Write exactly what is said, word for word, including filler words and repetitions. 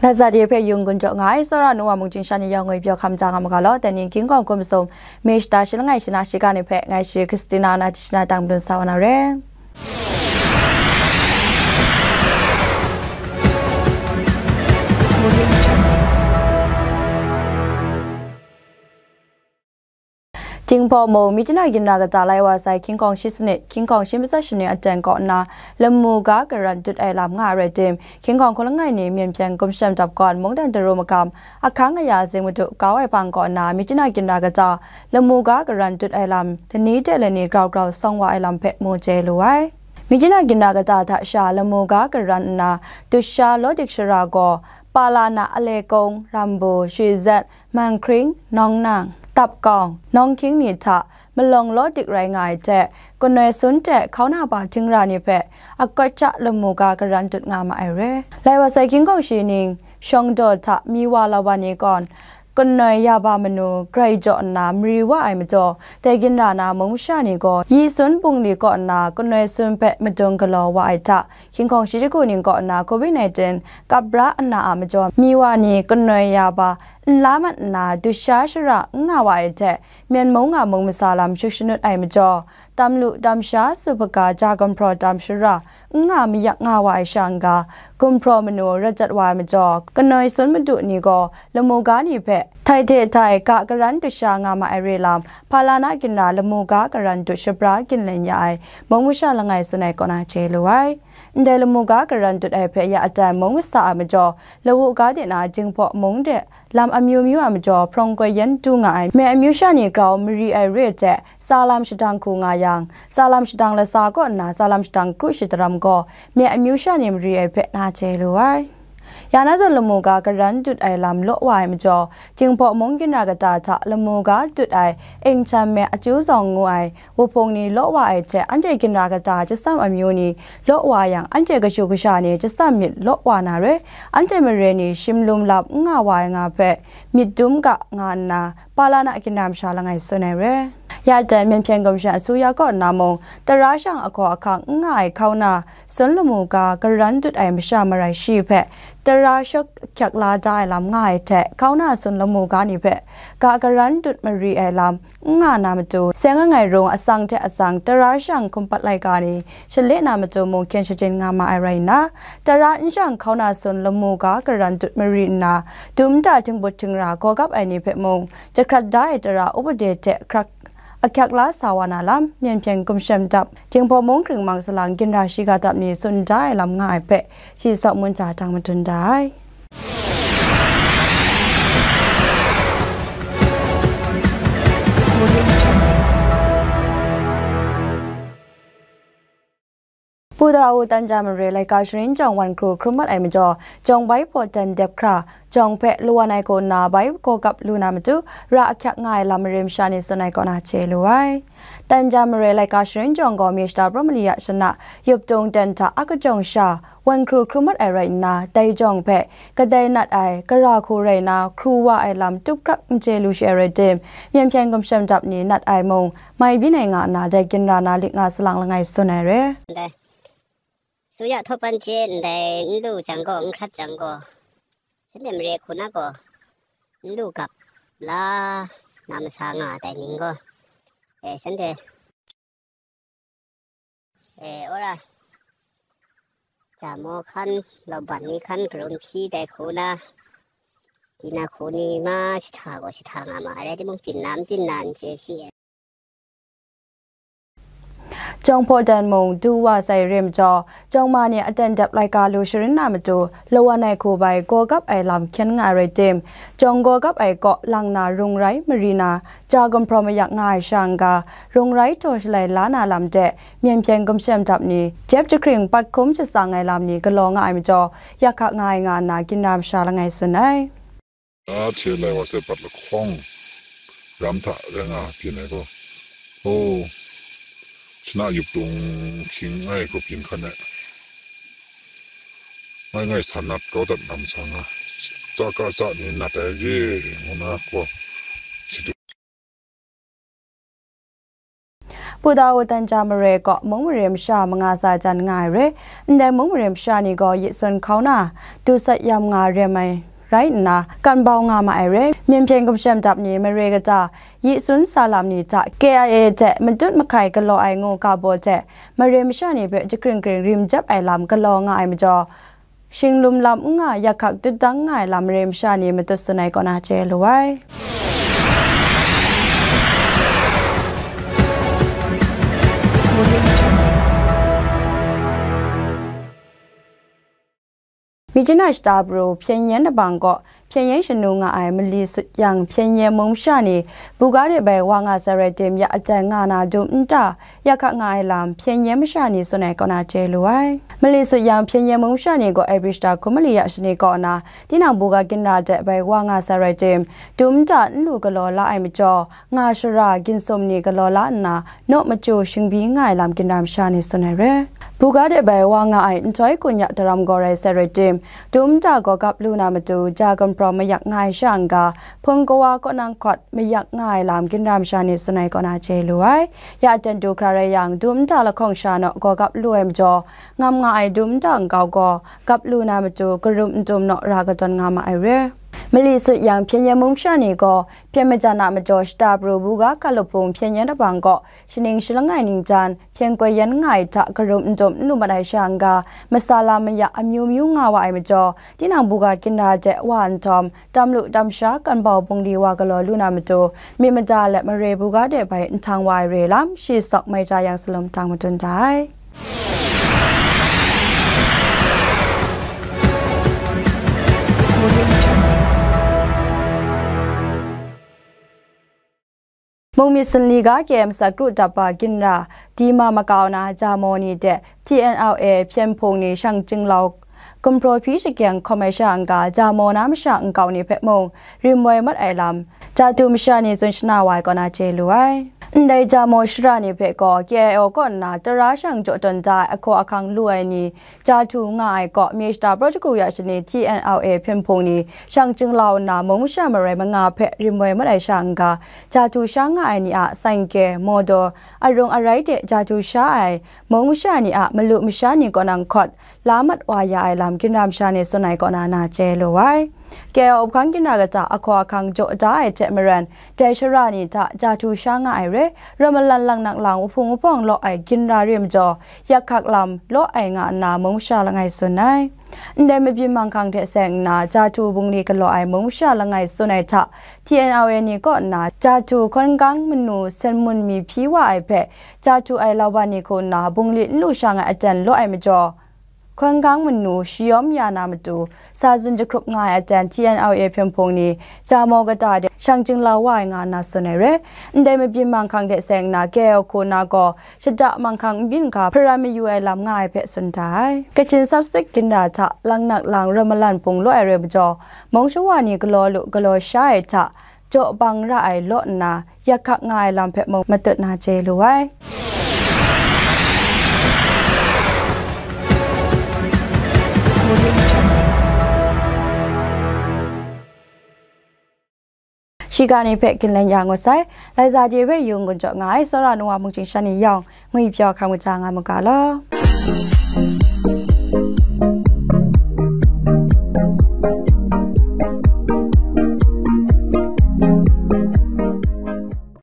Latsa de hpe yung gun jaw nga ai, tsawra nu wa mung chyingsha ni yawng ngwi pyaw hkam ja nga mu ga law, dai ni King Kawng hkum masum, Mishta shi langai shi na shiga ni hpe, ngai shi Christina na tishina dang madun sa wa na re. Jinghpaw mung, Myitkyina ginra kata lai wa sai, King Kong shi sanit, King Kong shi matsat shanit aten kaw nna, lamu ga karan dut ai lam nga ai rai tim, King Kong hku langai ni myen hpyen gumshem dap gawn, mungdan daru magam, ahkang aya zing madu kau ai hpang kaw nna, Myitkyina ginra kata, lamu ga karan dut ai lam, lani de lani grau grau sawng wa ai lam hpe mu chye lu ai. Myitkyina ginra kata hta sha lamu ga karan nna, dusha lawdik shara gaw, Palana, Alekong, Rambu, Shizet, Manghkring, Nawngnang, Tapkawng, Nawngking ni hta malawng lawdik rai nga ai hte, kanoi sun hte hkauna pa htingra ni hpe akawt hta lamu ga karan dut nga ma ai re. Lai wa sai King Kong shi ning, Shawngdaw hta Miwa lawan ni gawn, kanoi ya ba manu grai jaw nna mari wa ai majaw, dai ginra na mung masha ni gaw, yi sun bungli kaw nna kanoi sun hpe madung galaw wa ai hta, King Kong shi shagu ning kaw nna covid nineteen kap bra ana a majaw, Miwa ni kanoi ya ba n la mat nna, dusha shara n nga wa ai hte, Myen mung a mung masa lam shut shanut ai majaw, tam lu tam sha, su hpaga ja gumhpraw tam shara n nga mayak nga wa ai sha n-ga, gumhpraw manu rat jat wa ai majaw, kanoi sun madu ni gaw lamu ga ni hpe, htai hte htai ga karan dusha nga ma ai re lam, Palana ginra lamu ga karan dut shabra ginlen ya ai, mung masha langai tsun ai kaw na chye lu ai. Ndai lamu ga karan dut ai hpe ya adan mung masa ai majaw, lawu ga de na Jinghpaw mung de lam amyu myu a majaw, hprawng koi yan du nga ai, myen amyu sha ni grau mari ai re ai hte, tsalam shadang hku nga yang, tsalam shadang lasa kaw nna tsalam shadang kru shadaram gaw, myen amyu sha ni mari ai hpe na chye lu ai. Ya na zawn lamu ga karan dut ai lam law wa ai majaw, Jinghpaw mung ginra kata hta lamu ga dut ai, Engchan me Achyu Zawng ngu ai, wuhpung ni law wa ai hte, anhte ginra kata chyasam amyu ni law wa yang, anhte kashu kasha ni chyasam myit law wa na re, anhte mare ni shim lum lap n nga wa ai nga hpe, myit dum ga nga nna, Palana ginra masha langai tsun ai re. Ya dai myen hpyen gumshem asuya kaw nna mung, tara shang ahkaw ahkang n nga ai hkauna, sun lamu ga karan dut ai masha marai shi hpe, tara shawk hkyak la da ai lam nga ai hte, hkauna sun lamu ga ni hpe, ga karan dut mari ai lam n nga na matu, seng langai rung atsang hte atsang tara shang hkumpat laika ni shale na matu mung hkyen shajin nga ma ai rai nna, tara n shang hkauna sun lamu ga karan dut mari nna, dum da htingbut htingra gaw gap ai ni hpe mung, jahkrat da ai tara upade hte hkrak ahkyak la sa wa na lam, myen hpyen gumshem dap, Jinghpaw mung hkring mang salang ginra shiga dap ni tsun da ai lam nga ai hpe, shi Sawk Mun Cha dang madun da ai. Pu Daw Tanja mare laika sharin jawng wan hkru hkrum mat ai majaw, jawng bai hpaw dan dep hkra, jawng hpe lawan ai kaw nna bai gaw gap lu na matu, ra ahkyak nga ai lam mare masha ni tsun ai kaw na chye lu ai. Tanja mare laika sharin jawng gaw Mishta Pramaliya shana yup tung dan hta a kajawng sha, wan hkru hkrum mat ai rai nna, dai jawng hpe kadai nat ai, gara hku rai na, hkru wa ai lam tup krak n chye lu shi ai rai tim, myen hpyen gumshem dap ni nat ai mung, mai byin ai nga nna, dai ginra na lik nga salang langai tsun ai re. Ndai, suya htaw pan chye ndai n lu jang gaw, n hkrat jang gaw, shanhte mare hku na gaw, n lu gap la na masa nga ai dai ning gaw, e, shanhte, e, ora, jamo hkan, lauban ni hkan, karun hpyi dai hku na, tina hku ni ma shahta gaw shahta nga ma ai rai timung, byin na n byin na n chye shi ai. Jawng hpaw dan mung du wa sai re majaw, jawng ma ni aten dep laika lu sharin na matu, lawan ai hku bai gaw gap ai lam hkyen nga ai rai tim, jawng gaw gap ai kaw lang na rung rai mari na, ja gumhpraw mayak nga ai sha n-ga, rung rai taw shalai la na lam de, myen hpyen gumshem dap ni, jep jahkring pat hkum shatsang ai lam ni galaw nga ai majaw, yak hka nga ai nga nna, ginra masha langai tsun ai. Ahte lai wa sai pat lahkawng, ram hta rai nga byin ai gaw, o, shana yup tung hkying ai gaw byin hkan ai, ngai ngai sa nat kau dat na masa nga, tsa ka tsa ni nat ai re, ngu na gaw, shadu. Pudao Danja mare kaw mung mare masha manga sa jan nga ai re. Ndai mung mare masha ni gaw yi sun hkau na, du sat yam nga rem ai rai nna, kan bau nga ma ai re. Myen hpyen gumshem dap ni mare kata yi sun sa lam ni hta K I A hte matut mahkai galaw ai ngu ga baw hte mare masha ni hpe jakring kring rim jep ai lam galaw nga ai majaw, shinglum lam n nga yak hkak dut dang nga ai lam mare masha ni matut sun ai kaw na chye lu ai. Myitkyina shata pru Pyengyen Dabang kaw Pyengyen shanu nga ai mali sut yang Pyengyen mung masha ni buga de bai wa nga sai rai tim ya aten nga na dum nta yak hkak nga ai lam Pyengyen masha ni tsun ai kaw na chye lu ai. Mali sut yang Pyengyen mung masha ni gaw April shata hkun mali ya shani kaw na tinang buga ginra de bai wa nga sai rai tim, dum nta n lu galaw la ai majaw, nga shara ginsum ni galaw la nna, naw machyu shingbi nga ai lam ginra masha ni tsun ai re. Buga de bai wa nga ai nhtoi kun ya daram gaw rai sai rai tim, dum nta gaw gap lu na matu, ja gumhpraw mayak nga ai sha n-ga, hpung kawa kaw nang hkawt mayak nga ai lam ginra masha ni tsun ai kaw na chye lu ai. Ya aten du hkra rai yang, dum nta lahkawng sha naw gaw gap lu ai majaw, ngam nga ai dum nta nkau gaw gap lu na matu, karum n dum naw ra kadawn nga ma ai re. Mali sut yang Pyengyen mung masha ni gaw, Hpyen majan a majaw shata pru buga ga lup hpung Hpyen Yen Dabang kaw shaning shalangai ningjan hpyen koi yan nga ai hta karum n dum n lu mat ai sha n-ga, masa lam maya amyu myu nga wa ai majaw, tinang buga ginra de wa nhtawm, tam lu tam sha kan bau bungli wa galaw lu na matu, myit mada let mare buga de bai nhtang wa ai re lam, shi sawk mai ja yang salum htang madun da ai. Mung myit sunli ga K M Sakru dap ba ginra, Dima makau na Jamo ni de T N L A hpyen hpung ni shang chyinglau gumhpraw hpyi shakyeng hkawm ai sha n-ga, Jamo na masha nkau ni hpe mung rim woi mat ai lam, Jatu masha ni tsun shana wa ai kaw na chye lu ai. Ndai Jamo shara ni hpe gaw K I O kaw nna tara shang jaw tawn da ai ahkaw ahkang lu ai ni, Jatu nga ai kaw, May shata praw shagu ya shani T N L A hpyen hpung ni shang chyinglau nna mung masha marai manga hpe rim woi mat ai sha n-ga, Jatu sha nga ai ni a saingke, mawdaw, arung arai de Jatu sha ai mung masha ni a malu masha ni kaw nang hkawt la mat wa ya ai lam ginra masha ni tsun ai kaw na na chye lu ai. K I O hpang ginra kata ahkaw ahkang jaw da ai hte maren, dai shara ni hta Jatu sha nga ai re, ram malan lang nak lang wahpung wahpawng law ai ginra re majaw, yak hkak lam law ai nga nna mung masha langai tsun ai. Ndai mabyin manghkang hte seng nna, Jatu bungli galaw ai mung masha langai tsun ai hta, T N L A ni kaw nna, Jatu hkawn gang manu sen mun mi hpyi wa ai hpe, Jatu ai lawan ni hku nna, bungli n lu shang ai aten law ai majaw, hkawn gang manu shayawm ya na matu, sa zun jahkrup nga ai aten T N L A hpyen hpung ni, Jamo kata de shang chyinglau wa ai nga nna tsun ai re. Ndai mabyin manghkang de seng nna, K I O hku na gaw, shada manghkang n byin hkra hparan mayu ai lam nga ai hpe tsun da ai. Kachin Sapstik ginra hta lang nak lang ram malan hpung law ai re majaw, mung shawa ni galaw lu galaw sha ai hta, jaw bang ra ai law nna, yak hkak nga ai lam hpe mung matut na chye lu ai. Shiga ni hpe ginlen ya ngut sai, Laiza de hpe yung gun jaw nga ai, Sora Nuwa Mungchin shan ni yawng, ngwi pyaw hkam kaja nga mu ga law.